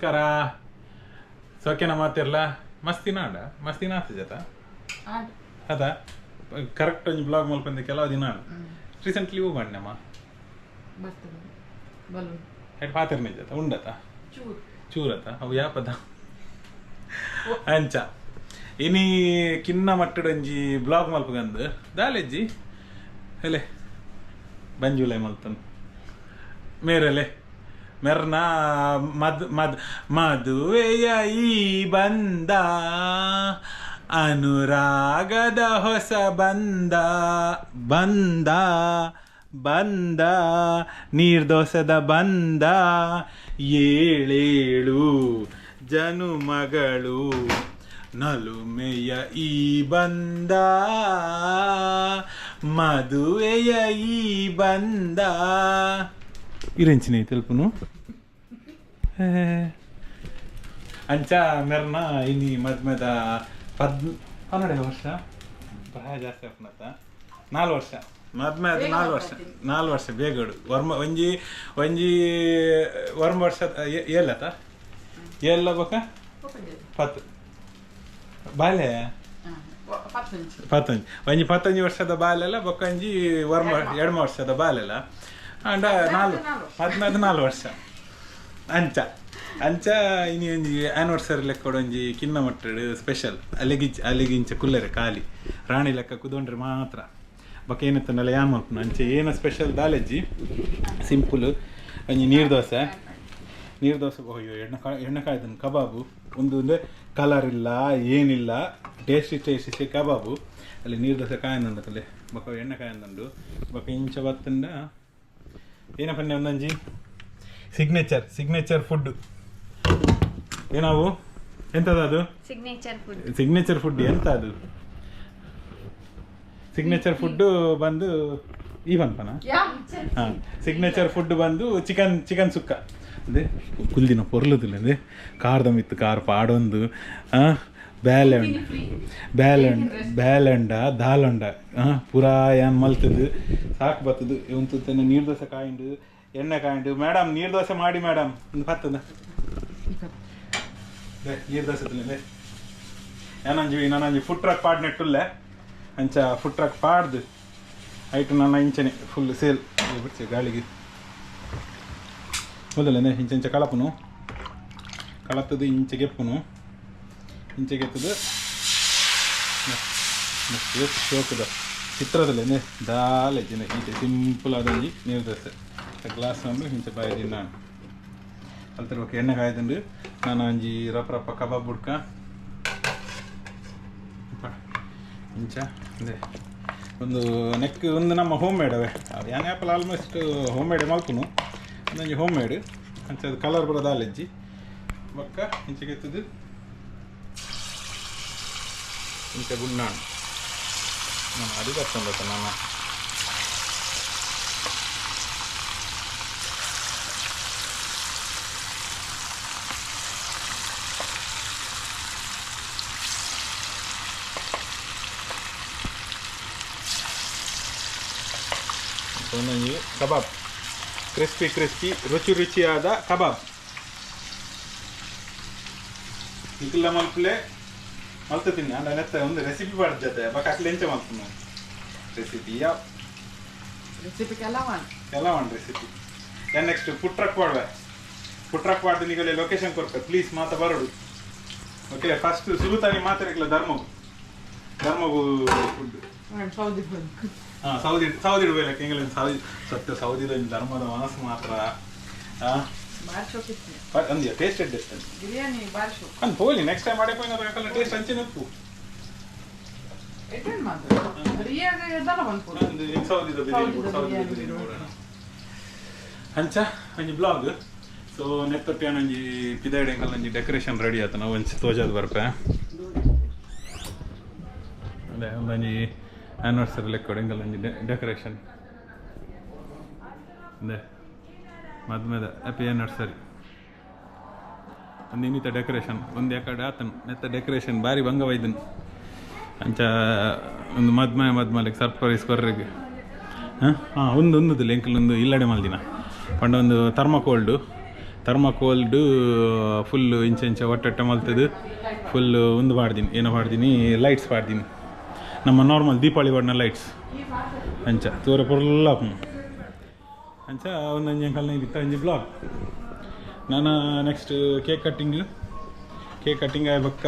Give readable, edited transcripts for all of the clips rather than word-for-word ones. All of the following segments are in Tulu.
ನಮಸ್ಕಾರ ಸೌಖ್ಯನ ಮಾತಿರ್ಲ ಮಸ್ತಿನಾಡ ಮಸ್ತಿನ ಆತ ಜತ ಅದ ಕರೆಕ್ಟ್ ಒಂಜಿ ಬ್ಲಾಗ್ ಮಲ್ಪಂದೆ ಕೆಲವು ದಿನ ರೀಸೆಂಟ್ಲಿ ಹೂ ಬಣ್ಣಮ್ಮ ಹೆಡ್ ಪಾತಿರ್ನೆ ಜತ ಉಂಡತ ಚೂರತ ಅವು ಯಾಪದ ಅಂಚ ಇನಿ ಕಿನ್ನ ಮಟ್ಟಡೊಂಜಿ ಬ್ಲಾಗ್ ಮಲ್ಪಗಂದು ದಾಲೆಜ್ಜಿ ಹೇಲೆ ಬಂಜುಲೈ ಮಲ್ತನ್ ಮೇರಲೆ ಮೆರ್ನ ಮದ್ ಮದ್ ಮದುವೆಯ ಈ ಬಂದ ಅನುರಾಗದ ಹೊಸ ಬಂದ ಬಂದ ಬಂದ ನೀರ್ದೋಸದ ಬಂದ ಏಳೇಳು ಜನುಮಗಳು ನಲುಮೆಯ ಈ ಬಂದ ಮದುವೆಯ ಈ ಬಂದ ಇರೆಂಚಿನ తెలుపును ಅಂಚ ಮೆರ್ನ ಇನಿ ಮದ್ಮೆದ 12 ವರ್ಷ ಪ್ರಾಯ ಜಾಸ್ತಿ ಆಪುನತ 4 ವರ್ಷ ಮದ್ಮೆ ಅದು 4 ವರ್ಷ 4 ವರ್ಷ ಬೇಗಡು ವರ್ಮ ಒಂಜಿ ಒಂಜಿ ವರ್ಮ ವರ್ಷ ಏಲತ ಏಲ್ಲ ಬೊಕ 10 ಬಾಲೆ 15 ಒಂಜಿ 15 ವರ್ಷದ ಬಾಲೆಲ್ಲ ಬೊಕ ಒಂಜಿ ವರ್ಮ 2 ವರ್ಷದ ಬಾಲೆಲ್ಲ ಅಂಡ 4 15 4 ವರ್ಷ ಅಂಚ ಅಂಚ ಇನಿ ಒಂಜಿ ಆನಿವರ್ಸರಿ ಲೆಕ್ಕಡು ಒಂಜಿ ಕಿನ್ನ ಮಟ್ಟಡು ಸ್ಪೆಷಲ್ ಅಲೆಗಿಂಚ ಅಲೆಗಿಂಚ ಕುಲ್ಲೆರೆ ಖಾಲಿ ರಾಣಿ ಲೆಕ್ಕ ಕುದೊಂಡ್ರೆ ಮಾತ್ರ ಬೊಕ ಏನತ್ತನಲ್ಲ ಯಾನ್ ಮಲ್ಪುನು ಅಂಚ ಏನ ಸ್ಪೆಷಲ್ ದಾಲೆಜ್ಜಿ ಸಿಂಪಲ್ ಒಂಜಿ ನೀರು ದೋಸೆ ನೀರು ದೋಸೆ ಅಯ್ಯೋ ಎಣ್ಣೆಕಾಯ್ದನ್ ಕಬಾಬು ಒಂದು ಅಂದರೆ ಕಲರ್ ಇಲ್ಲ ಏನಿಲ್ಲ ಟೇಸ್ಟಿ ಟೇಸ್ಟಿ ಕಬಾಬು ಅಲ್ಲಿ ನೀರು ದೋಸೆ ಕಾಯಂದಂಡತ್ತಲ್ಲಿ ಬೊಕ ಎಣ್ಣೆಕಾಯಂದಂಡು ಬೊಕ ಇಂಚ ಬತ್ತಂಡ ಏನಪ್ಪ ಒಂದೊಂಜಿ ಸಿಗ್ನೇಚರ್ ಸಿಗ್ನೇಚರ್ ಫುಡ್ ಏನಾವು ಎಂತದ ಅದು ಸಿಗ್ನೇಚರ್ ಫುಡ್ ಸಿಗ್ನೇಚರ್ ಫುಡ್ ಎಂತ ಅದು ಸಿಗ್ನೇಚರ್ ಫುಡ್ ಬಂದು ಈ ಬಂಪನ ಹಾಂ ಸಿಗ್ನೇಚರ್ ಫುಡ್ ಬಂದು ಚಿಕನ್ ಚಿಕನ್ ಸುಕ್ಕ ಅದೇ ಕುಲ್ದಿನ ಪೊರ್ಲುದಿಲ್ಲ ಅಂದೆ ಕಾರ್ದ ಮಿತ್ತು ಕಾರ್ ಪಾಡೊಂದು ಬ್ಯಾಲೆಂಡ್ ಬ್ಯಾಲೆಂಡ್ ಬ್ಯಾಲೆಂಡ ದಾಲಂಡ ಪೂರಾ ಏನ್ ಮಲ್ತದು ಸಾಕು ಬರ್ತದೆ ಇವಂತನೆ ನೀರು ದೋಸೆ ಕಾಯಿಂಡು ಎಣ್ಣೆ ಕಾಯಿಂಡು ಮೇಡಮ್ ನೀರು ದೋಸೆ ಮಾಡಿ ಮೇಡಮ್ ಒಂದು ಪತ್ತದ ನೀರು ದೋಸೆ ತಿನ್ನಿ ಏನಂಜಿ ನಾನಂಜಿ ಫುಡ್ ಟ್ರಕ್ ಪಾಡ್ನೆಟ್ಟುಲ್ಲೆ ಅಂಚ ಫುಡ್ ಟ್ರಕ್ ಪಾಡ್ದು ಐಟು ನನ್ನ ಇಂಚನೆ ಫುಲ್ ಸೇಲ್ ಬಿಡ್ಸಿ ಗಾಳಿಗೆ ಮೊದಲೇ ಇಂಚ ಇಂಚ ಕಳಪುನು ಕಳತದು ಇಂಚೆ ಗೆಪ್ಪುನು ಇಂಚೆ ಗೆತ್ತದು ಶೋಕದ ಚಿತ್ರದಲ್ಲೇ ದಾಲೆ ಇಂಚೆ ಸಿಂಪಲ್ ಆದಂಜಿ ನೀರು ದೋಸೆ ಗ್ಲಾಸ್ ಅಂದ್ರೆ ಇಂಚೆ ಬಾಯಿ ತಿನ್ನ ಅಲ್ತಿರ್ಬೇಕು ಎಣ್ಣೆ ಕಾಯ್ದುಂಡು ನಾನು ಒಂಜಿ ರಪ್ಪ ರಪ್ಪ ಕಬಾಬ್ ಬುಡ್ಕ ಇಂಚ ಅದೇ ಒಂದು ನೆಕ್ ಒಂದು ನಮ್ಮ ಹೋಮ್ ಮೇಡ್ ಅವೇ ಯಾನ್ ಆ್ಯಪಲ್ ಆಲ್ಮೋಸ್ಟ್ ಹೋಮ್ ಮೇಡ್ ಮಲ್ಪುನು ಒಂದೊಂಜಿ ಹೋಮ್ ಮೇಡ್ ಅಂಚ ಅದು ಕಲರ್ ಬರೋದು ದಾಲೆಜ್ಜಿ ಬೊಕ್ಕ ಇಂಚೆಗೆತ್ತದು ಇಂಚ ಗುಂಡಾಣು ನಾನು ಅದು ಬರ್ತಂಬತ್ತ ನಾನು ಒಂದೊಂದು ಕಬಾಬ್ ಕ್ರಿಸ್ಪಿ ಕ್ರಿಸ್ಪಿ ರುಚಿ ರುಚಿಯಾದ ಕಬಾಬ್ ನಿಖಿಲ ಮಲ್ಪಲೆ ಮಲ್ತ ತಿನ್ನಿ ಅಂಡ ನೆತ್ತ ಒಂದು ರೆಸಿಪಿ ಪಾಡ್ದ ಜೊತೆ ಬೊಕ ಅಕ್ಲೆ ಎಂಚ ಮಲ್ಪುನು ರೆಸಿಪಿ ಯಾವ ರೆಸಿಪಿ ಕೆಲವನ್ ರೆಸಿಪಿ ಯಾನ್ ನೆಕ್ಸ್ಟ್ ಫುಡ್ ಟ್ರಕ್ ಪಾಡ್ವೆ ಫುಡ್ ಟ್ರಕ್ ಪಾಡ್ದು ನಿಗಲೆ ಲೊಕೇಶನ್ ಕೊರ್ಪೆ ಪ್ಲೀಸ್ ಮಾತ ಬರೋಡು ಓಕೆ ಫಸ್ಟ್ ಸುರುತಾನಿ ಮಾತಾಡಕ್ಲ ಧರ್ಮಗು ಧರ್ಮಗು ಫುಡ್ ಸೌದಿ ಫುಡ್ ಹಾಂ ಸೌದಿ ಸೌದಿ ಇಡಬೇಕು ಎಂಗಲ ಸೌದಿ ಸತ್ಯ ಸೌದಿದ ಧರ್ಮದ ಮನಸ್ಸು ಮಾತ್ರ ಅಂದ್ಯ ಟೇಸ್ಟ್ ಎಡ್ ಬಿರಿಯಾನಿ ಬಾರಿ ಶೋಕ್ ಅಂದ್ ಹೋಲಿ ನೆಕ್ಸ್ಟ್ ಟೈಮ್ ಮಾಡೇ ಪೋಯಿನ ಯಾಕಂದ್ರೆ ಟೇಸ್ಟ್ ಅಂಚೆನೆ ಉಪ್ಪು ಎಟೆನ್ ಮಾತ್ರ ರಿಯಾಗ ಎದಲ ಬಂದ್ಪುಡು ಅಂದ್ ಸೌದಿದ ಬಿರಿಯಾನಿ ಸೌದಿದ ಬಿರಿಯಾನಿ ಕೊಡೋಣ ಅಂಚ ಒಂಜಿ ಬ್ಲಾಗ್ ಸೊ ನೆತ್ತೊಟ್ಟಿ ಒಂಜಿ ಪಿದಾಯ್ಡ್ ಎಂಕಲ್ ಒಂಜಿ ಡೆಕೋರೇಷನ್ ರೆಡಿ ಆತ ನಾವು ಒಂಜಿ ತೋಜಾದ್ ಬರ್ಪೆ ಅದೇ ಒಂದೊಂಜಿ ಆನಿವರ್ಸರಿ ಲೆಕ್ಕಡು ಎಂಕಲ್ ಒಂಜಿ ಡೆಕೋರೇಷನ್ ಅದೇ ಮದ್ಮೆದ ಹ್ಯಾಪಿ ಆನಿವರ್ಸರಿ ಒಂದು ಇನ್ನಿತ ಡೆಕೋರೇಷನ್ ಒಂದು ಯಾಕಡೆ ಆತನು ನೆತ್ತ ಡೆಕೋರೇಷನ್ ಭಾರಿ ಭಂಗವೈದನು ಅಂಚ ಒಂದು ಮದ್ಮೆ ಮದ್ಮಲೆಗ್ ಸರ್ಪ್ರೈಸ್ ಕೊರ್ರೆಗ್ ಹಾಂ ಹಾಂ ಒಂದು ಒಂದುದಿಲ್ಲ ಎಂಕಲ್ ಒಂದು ಇಲ್ಲಡೆ ಮಲ್ದಿನ ಪಂಡ ಒಂದು ಥರ್ಮಕೋಲ್ಡು ಥರ್ಮಕೋಲ್ಡ್ ಫುಲ್ ಇಂಚ ಇಂಚ ಒಟ್ಟೊಟ್ಟೆ ಮಲ್ತದು ಫುಲ್ ಒಂದು ಪಾಡ್ದೀನಿ ಏನೋ ಪಾಡ್ದೀನಿ ಲೈಟ್ಸ್ ಪಾಡ್ದೀನಿ ನಮ್ಮ ನಾರ್ಮಲ್ ದೀಪಾವಳಿ ಬಣ್ಣ ಲೈಟ್ಸ್ ಅಂಚ ತೂರ ಪೊರ್ಲ ಅಂಚ ಒಂದೊಂಜಿ ಅಂಕಲ್ನ ಇತ್ತ ಒಂಜಿ ಬ್ಲಾಗ್ ನಾನು ನೆಕ್ಸ್ಟ್ ಕೇಕ್ ಕಟ್ಟಿಂಗ್ ಆಯ್ ಬಕ್ಕ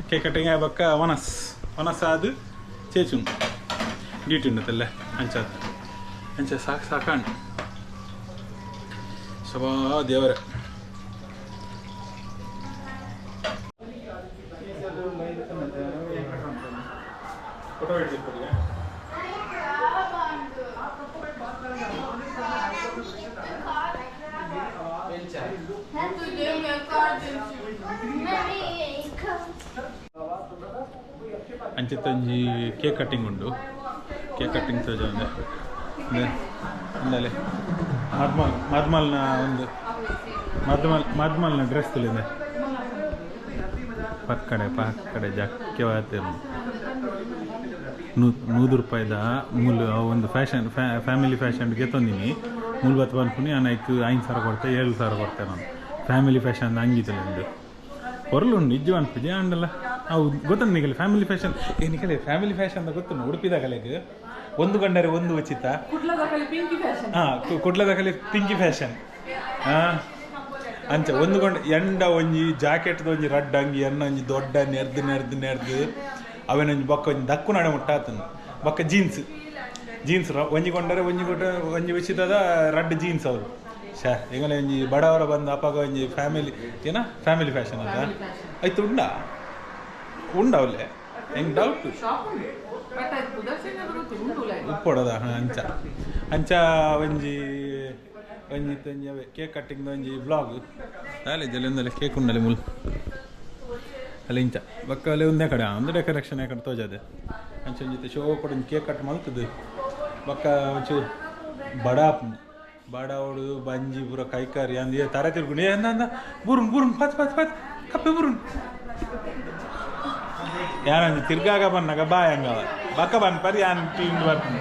ಕೇಕ್ ಕಟ್ಟಿಂಗ್ ಆಯ್ ಬಕ್ಕ ವನಸ್ ವನಸ್ ಆದು ಚೇಚುನ್ ಡ್ಯೂಟಿ ಉಂಡತ್ತಲ್ಲ ಅಂಚ ಅಂಚ ಸಾಕು ಸಾಕಾಂಡ್ ಶಬಾ ದೇವರೇ ಫೋಟೋ ಹಿಡಿದಿರ್ತೀರಿ ಅಂಚಿತ್ತೊಂಜಿ ಕೇಕ್ ಕಟ್ಟಿಂಗ್ ಉಂಡು ಕೇಕ್ ಕಟ್ಟಿಂಗ್ ತೋಜೊಂದೆ ಅಂದಲೆ ಮದ್ಮಲ್ ಮದ್ಮಲ್ನ ಒಂದು ಮದ್ಮಲ್ ಮದ್ಮಲ್ನ ಡ್ರೆಸ್ ತಿಳಿದೆ ಪಕ್ಕಡೆ ಪಕ್ಕಡೆ ಜಕ್ಕೆ ನೂರು ರೂಪಾಯಿದ ಮೂಲ ಒಂದು ಫ್ಯಾಷನ್ ಫ್ಯಾಮಿಲಿ ಫ್ಯಾಷನ್ ಗೆತ್ತೊಂದಿನಿ ಮೂಲು ಬತ್ತು ಬಂದ್ಪುನಿ ನಾನು ಐಕ್ 5,000 ಕೊಡ್ತೆ 7,000 ಕೊಡ್ತೆ ನಾನು ಫ್ಯಾಮಿಲಿ ಫ್ಯಾಷನ್ ಅಂಗಿತಲ್ಲ ಉಂಡು ಹೊರಲು ಉಂಡು ಇಜ್ಜು ಅನ್ಪುಜಿ ಅಂಡಲ್ಲ ಅವು ಗೊತ್ತಂದು ನಿಗಲಿ ಫ್ಯಾಮಿಲಿ ಫ್ಯಾಷನ್ ಏ ನಿಕಲೆ ಫ್ಯಾಮಿಲಿ ಫ್ಯಾಷನ್ ಅಂತ ಗೊತ್ತು ಉಡುಪಿದಾಗಲೆಗ್ ಒಂದು ಗಂಡರೆ ಒಂದು ಉಚಿತ ಹಾಂ ಕುಡ್ಲದಾಗಲೆ ಪಿಂಕಿ ಫ್ಯಾಷನ್ ಹಾಂ ಅಂಚ ಒಂದು ಗಂಡ ಎಂಡ ಒಂಜಿ ಜಾಕೆಟ್ದ ಒಂಜಿ ರಡ್ಡ ಅಂಗಿ ಎಣ್ಣ ಒಂಜಿ ದೊಡ್ಡ ನೆರ್ದು ನೆರ್ದು ನೆರ್ದು ಅವೇನೊಂಜಿ ಬೊಕ್ಕ ಒಂಜಿ ದಕ್ಕು ನಡೆ ಮುಟ್ಟಾತನು ಬೊಕ್ಕ ಜೀನ್ಸ್ ಜೀನ್ಸ್ ಒಂಜಿ ಕೊಂಡರೆ ಒಂಜಿ ಕೊಟ್ಟ ಒಂಜಿ ಉಚಿತದ ರಡ್ಡ್ ಜೀನ್ಸ್ ಅವರು ಶಾ ಎಂಗಲೆ ಒಂಜಿ ಬಡವರ ಬಂದು ಅಪ್ಪಾಗ ಒಂಜಿ ಫ್ಯಾಮಿಲಿ ಏನ ಫ್ಯಾಮಿಲಿ ಫ್ಯಾಷನ್ ಅದ ಆಯ್ತು ಉಂಡ ಉಂಡ ಅವಲೆ ಹೆಂಗೆ ಡೌಟ್ ಉಪ್ಪೊಡದ ಅಂಚ ಅಂಚ ಒಂಜಿ ಒಂಜಿ ಒಂಜಿ ಅವೇ ಕೇಕ್ ಕಟ್ಟಿಂಗ್ ಒಂಜಿ ಬ್ಲಾಗ್ ದಾಲೆ ಜಲೆ ಕೇಕ್ ಉಂಡಲೆ ಮುಲ್ ಅಲ್ಲಿ ಇಂಚ ಬೊಕ್ಕ ಅಲ್ಲಿ ಒಂದೇ ಕಡೆ ಒಂದು ಡೆಕೋರೇಷನ್ ಕಡೆ ತೋಜಾದೆ ಅಂಚ ಒಂಜಿ ಶೋ ಕೊಡ ಕೇಕ್ ಕಟ್ ಮಲ್ತದು ಬೊಕ್ಕ ಒಂಚೂರು ಬಡ ಬಡ ಹೊಡು ಬಂಜಿ ಪೂರ ಕೈಕಾರಿ ಅಂದ್ ತರೆ ತಿರ್ಗುಂಡು ಏ ಅಂದ ಬುರುನ್ ಬುರುನ್ ಪತ್ ಪತ್ ಪತ್ ಕಪ್ಪೆ ಬುರುನ್ ಯಾನೊಂಜಿ ತಿರ್ಗಾಗ ಬನ್ನಾಗ ಬಾಯ್ ಹಂಗವ ಬಕ್ಕ ಬನ್ಪರಿ ಯಾನ್ ಟೀಮ್ ಬರ್ತೀನಿ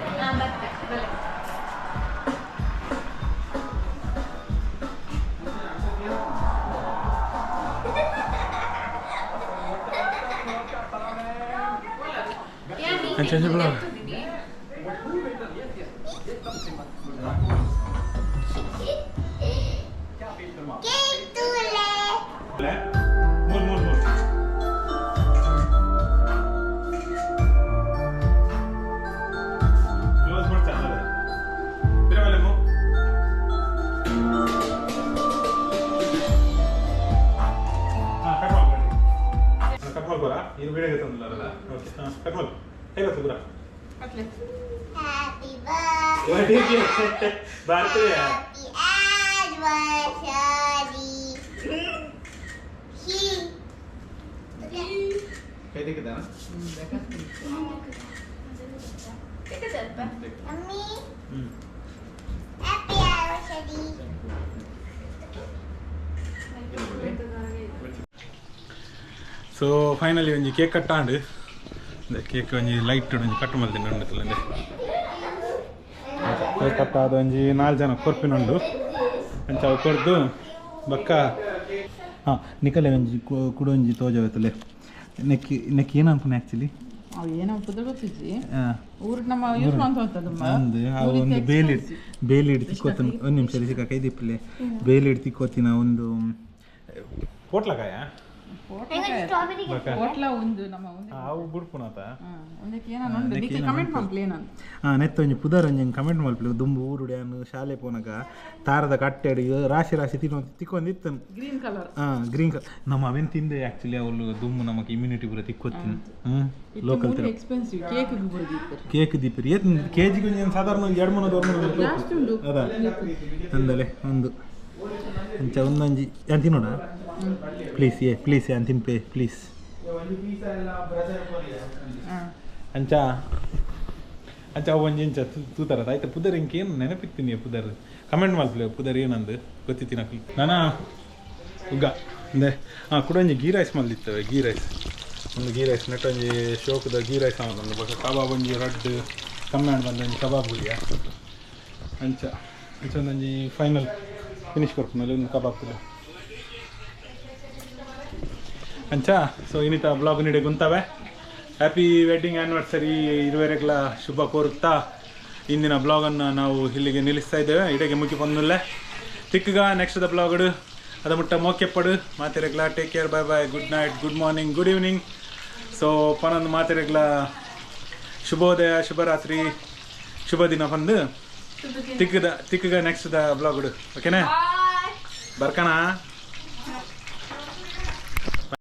ಅಂಚ blog Happy birthday. Happy anniversary. He. Mummy. Happy anniversary. So finally ಒಂಜಿ ಕೇಕ್ ಕಟ್ಟಾಂಡು ಕೇಕ್ ಒಂಜಿ ಲೈಟ್ ಒಂಜಿ ಕಟ್ ಮಲ್ದಿನ ಉಂಡು ಕೇಕ್ ಕಟ್ಟಾದ ಒಂಜಿ 4 ಜನ ಕೊರ್ಪಿನುಂಡು ಅಂಚ ಅವು ಕೊರ್ದು ಬೊಕ್ಕ ಹಾಂ ನಿಕಲೆ ಒಂಜಿ ಕುಡೊಂಜಿ ತೋಜವತ್ತಲೆ ನೆಕ್ಕಿ ನೆಕ್ಕಿ ಏನು ಅನ್ಪುನೆ ಆ್ಯಕ್ಚುಲಿ ಅವು ಏನಂಪುದ ಗೊತ್ತಿಜ್ಜಿ ಊರು ನಮ್ಮ ಯೂಸ್ ಮಾಡ್ತಂತದ್ದು ಅಂದ್ ಅವು ಒಂದು ಬೇಲಿ ಬೇಲಿ ಹಿಡ್ದು ತಿಕ್ಕೋತಿನ ಒಂದು ನಿಮಿಷ ಸಿಕ್ಕ ಕೈದಿಪ್ಪಲೆ ಬೇಲಿ ಹಿಡ್ದು ತಿಕ್ಕೋತಿನ ಒಂದು ಪೋಟ್ಲಕಾಯ ಹೋಟ್ಲ ಒಂದು ನಮ್ಮ ಅವು ಬುಡ್ಪುನತ ಒಂದಕ್ಕೆ ಏನ ಉಂಡು ನಿಕ್ಕೆ ಕಮೆಂಟ್ ಮಲ್ಪಲೆ ಏನಂತ ಹಾಂ ನೆತ್ತ ಒಂಜಿ ಪುದರ್ ಒಂಜಿ ಕಮೆಂಟ್ ಮಲ್ಪಲೆ ದುಂಬು ಊರುಡೆ ಅನ್ನು ಶಾಲೆ ಪೋನಗ ತಾರದ ಕಟ್ಟೆಡ್ ರಾಶಿ ರಾಶಿ ತಿನ್ನೋ ತಿಕ್ಕೊಂದಿತ್ತು ಗ್ರೀನ್ ಕಲರ್ ಹಾಂ ಗ್ರೀನ್ ಕಲರ್ ನಮ್ಮ ಅವೇನು ತಿಂದೆ ಆ್ಯಕ್ಚುಲಿ ಅವಳು ದುಮ್ಮು ನಮಗೆ ಇಮ್ಯುನಿಟಿ ಪೂರ ತಿಕ್ಕೊತ್ತಿನ ಹ್ಞೂ ಲೋಕಲ್ ಎಕ್ಸ್ಪೆನ್ಸಿವ್ ಕೇಕ್ ಬುಡ್ದಿತ್ತು ಕೇಕ್ ದೀಪಿರಿ ಏತ್ ಕೆಜಿಗೆ ಒಂಜಿ ಸಾಧಾರಣ ಒಂದು 2 3 ಜಾಸ್ತಿ ಉಂಡು ಅದ ತಂದಲೆ ಒಂದು ಅಂಚ ಒಂದೊಂಜಿ ಏನು ತಿನ್ನೋಣ ಪ್ಲೀಸ್ ಏ ಪ್ಲೀಸ್ ಏನು ತಿನ್ಪೆ ಪ್ಲೀಸ್ ಅಂಚ ಅಂಚ ಅವು ಒಂಜಿ ಇಂಚ ತೂತಾರ ಆಯ್ತು ಪುದರ್ ಇಂಕ ಏನು ನೆನಪಿತ್ತೀನಿ ಪುದರ್ ಕಮೆಂಟ್ ಮಲ್ಪಲೆ ಪುದರ್ ಏನಂದು ಗೊತ್ತಿತ್ತೀನಿ ಅಕ್ಲಿ ನಾನಾ ಉಗ್ಗ ಅಂದೆ ಹಾಂ ಕುಡೊಂಜಿ ಗೀ ರೈಸ್ ಮಲ್ದಿತ್ತವೆ ಗೀ ರೈಸ್ ಒಂದು ಗೀ ರೈಸ್ ನೆಟ್ಟೊಂಜಿ ಶೋಕದ ಗೀ ರೈಸ್ ಒಂದು ಬೊಕ್ಕ ಕಬಾಬ್ ಒಂಜಿ ರಡ್ಡ್ ಕಮ್ಮಿ ಬಂದ ಒಂಜಿ ಕಬಾಬ್ ಗುಳಿಯ ಅಂಚ ಅಂಚ ಒಂದೊಂಜಿ ಫೈನಲ್ ಫಿನಿಶ್ ಕೊರ್ಪುನಲ್ಲ ಒಂದು ಕಬಾಬ್ ಅಂಚ. ಸೊ ಇನ್ನಿತ ಬ್ಲಾಗ್ ನೀಡೆ ಗುಂತವೆ. ಹ್ಯಾಪಿ ವೆಡ್ಡಿಂಗ್ ಆ್ಯನಿವರ್ಸರಿ ಇರುವರೆಗ್ಲ ಶುಭ ಕೋರುತ್ತಾ ಇಂದಿನ ಬ್ಲಾಗನ್ನು ನಾವು ಇಲ್ಲಿಗೆ ನಿಲ್ಲಿಸ್ತಾ ಇದ್ದೇವೆ. ಇಡೆಗೆ ಮುಗಿ ಬಂದಲ್ಲೇ ತಿಕ್ಕಗ ನೆಕ್ಸ್ಟ್ the ಬ್ಲಾಗ್ಡು ಅದ ಮುಟ್ಟ ಮೋಕೆಪ್ಪಡು ಮಾತೆರೆಗ್ಲ. Take care, bye bye, good night, good morning, good evening. So ಪನೊಂದು ಮಾತೆರೆಗ್ಲ ಶುಭೋದಯ, ಶುಭರಾತ್ರಿ, ಶುಭ ದಿನ ಬಂದು ತಿಕ್ಕದ ತಿಕ್ಕಗ ನೆಕ್ಸ್ಟ್ the ಬ್ಲಾಗ್ಡು. ಓಕೆನಾ? ಬರ್ಕಣ.